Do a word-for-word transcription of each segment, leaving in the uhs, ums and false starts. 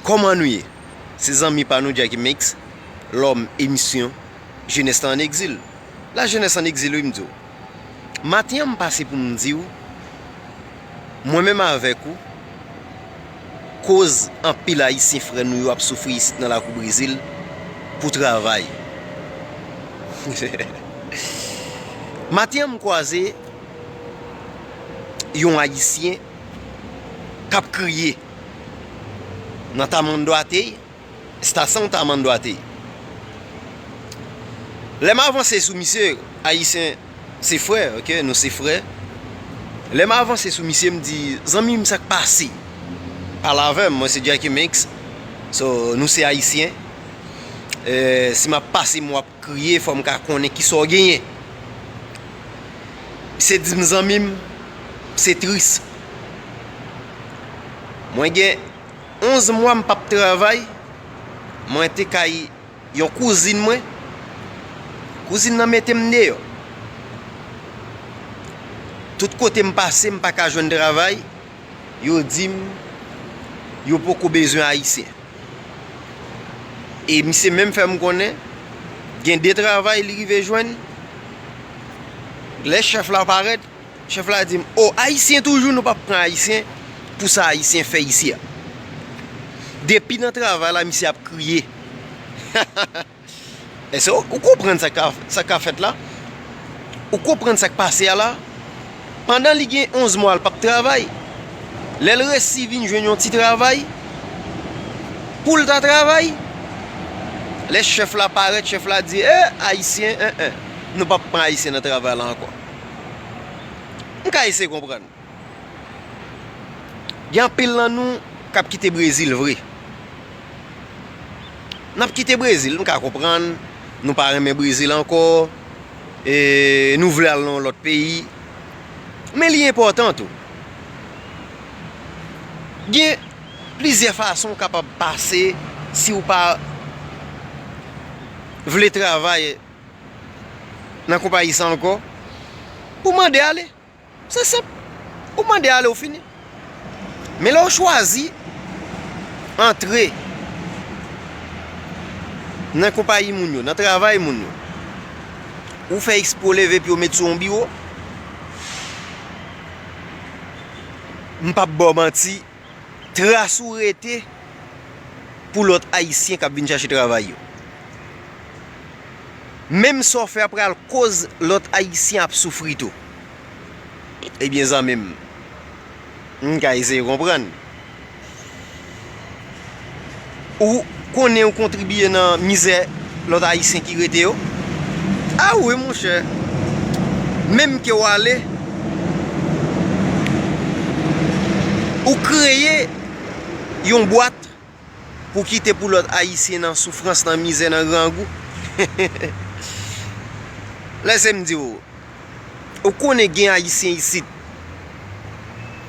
Kòman nou ye? Se zanmi pa nou Jacky Mix, lòm emisyon Jeunesse en exil. La jeunesse en exil, wi, m di w. Maten an, m pase pou m di w, mwen menm avèk ou, koz anpil Ayisyen frè nou yo ap soufri isit nan lakou Brezil pou travay. Maten an, m kwaze yon Ayisyen k ap kriye nan Tamanduatei, estasyon Tamanduatei. Lè m avanse sou misye, Ayisyen se frè, oke, nou se frè. Lè m avanse sou misye, m di, "Zanmi m, sa k pase? Pale avè m, mwen se Jacky Mix. So, nou se Ayisyen. Eh, si m ap pase, m w ap kriye, fò m ka konnen kisa w genyen." Misye di m, "Zanmi m, se tris. Mwen gen onz mwa m p ap travay, mwen te kay yon kouzin mwen. Kouzin nan mete m deyò. Tout kote m pase, m pa ka jwenn travay. Yo di m, yo poko bezwen Ayisyen." E misye menm fè m konnen, gen de travay li rive jwenn. Lè chèf la parèt, chèf la di m, "O, Ayisyen toujou, nou p ap pran Ayisyen pou sa Ayisyen fè isi a." Depi nan travay la, misye ap kriye. Èske ou, ou konprann sa k ka, sa k ka fèt la? Ou konprann sa k pase a la? Pandan li gen onz mwa, l p ap travay. Lè l resi vin jwenn yon ti travay, pou l ta travay, lè chèf la parèt, chèf la di, "E, Ayisyen, en, en, nou p ap pran Ayisyen nan travay la ankò." M ka eseye konprann. Gen anpil nan nou k ap kite Brezil vre. N ap kite Brezil, m ka konprann, nou pa renmen Brezil ankò, e nou vle al nan yon lòt peyi. Men li enpòtan tou. Gen plizyè fason w kapab pase si w pa vle travay nan konpayi sa ankò. Ou mande ale. Se senp. Ou mande ale, ou fini. Men lè w chwazi antre nan konpayi moun yo, nan travay moun yo, ou fè eksprè w leve pye w met sou yon biwo, m p ap ba w manti, tras ou rete pou lòt Ayisyen k ap vin chache travay yo. Menm sa w fè a pral koz lòt Ayisyen ap soufri tou. Ebyen, zanmi m, m ka eseye konprann. Ou konnen ou kontribiye nan mizè lòt Ayisyen ki rete yo? A wi, monchè. Menm ke w ale, ou kreye yon bwat pou kite pou lòt Ayisyen nan soufrans, nan mizè, nan grangou. Lèse m di w, ou konnen gen Ayisyen isit,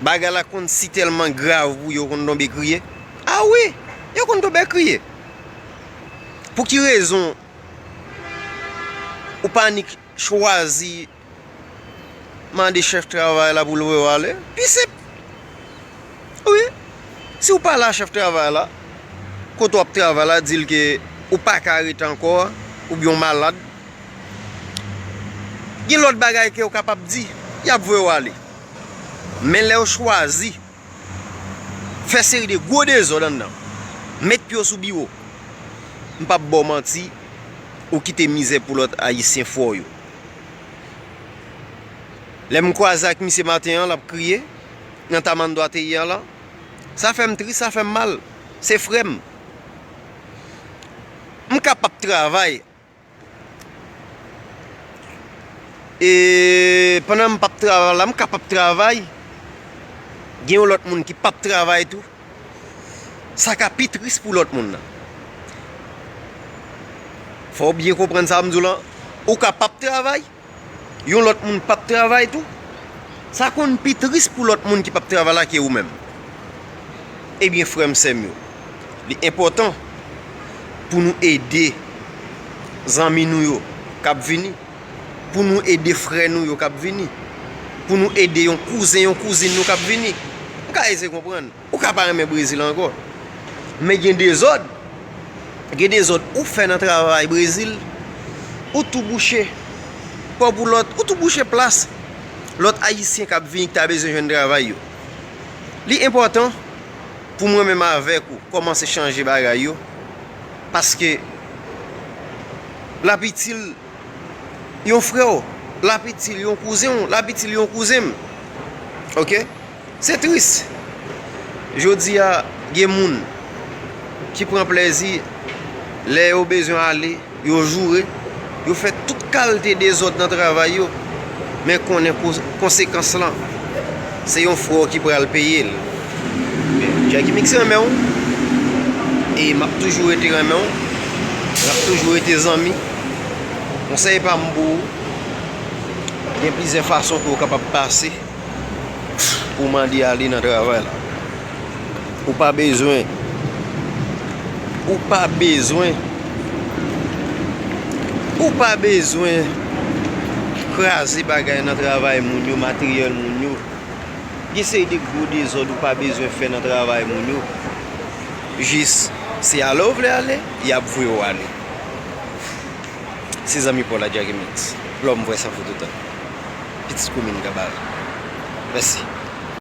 bagay la konn si tèlman grav pou yo konn tonbe kriye. A wi, yo konn tonbe kriye. Pou ki rezon ou pa nik chwazi mande chèf travay la pou l voye w ale? Pi senp. Wi. Si w pale a chèf travay la, kote w ap travay la, di l ke ou pa ka rete ankò, oubyen w malad. Gen lòt bagay ke w kapab di, y ap voye w ale. Men lè w chwazi fè seri de gwo dezòd anndan, met pye w sou biwo, m p ap ba w manti, ou kite mizè pou lòt Ayisyen fè w yo. Lè m kwaze ak misye maten an, l ap kriye nan Tamanduatei an la, sa fè m tris, sa fè m mal. Se frè m. M ka p ap travay. E pandan m p ap travay la, m ka p ap travay. Gen yon lòt moun ki p ap travay tou. Sa ka pi tris pou lòt moun nan. Fò w byen konprann sa m di w lan. Ou ka p ap travay, yon lòt moun p ap travay tou. Sa konn pi tris pou lòt moun ki p ap travay la ke ou menm. Ebyen, frè m, sè m yo, li enpòtan pou nou ede zanmi nou yo k ap vini, pou nou ede frè nou yo k ap vini, pou nou ede yon kouzen, yon kouzin nou k ap vini. M ka eseye konprann. Ou ka pa renmen Brezil ankò. Men gen dezòd. Gen dezòd ou fè nan travay Brezil, ou tou bouche kò pou lòt, ou tou bouche plas lòt Ayisyen k ap vini, k ta bezwen jwenn travay yo. Li enpòtan pou mwen menm avèk ou kòmanse chanje bagay yo, paske l ap itil yon frè w, l ap itil yon kouzen w, l ap itil yon kouzen m. Oke? Se tris. Jodi a, gen moun ki pran plèzi lè yo bezwen ale, yo joure, yo fè tout kalte dezòd nan travay yo, men konnen ko-, konsekans lan, se yon frè w ki pral peye l. Jackie Mix renmen w, e m ap toujou rete renmen w, n ap toujou rete zanmi. Konsèy pa m pou ou, gen plizyè fason ke w kapab pase pou w mande ale nan travay la. Ou pa bezwen, ou pa bezwen, ou pa bezwen kraze bagay nan travay moun yo, materyèl moun yo. Gen seri de gwo dezòd ou pa bezwen fè nan travay moun yo. Jis, se ale w vle ale, y ap voye w ale. Se zanmi pa w la, Jackie Mix. Lòm vre san fout otan. Pitit komin Kabarè. Mèsi.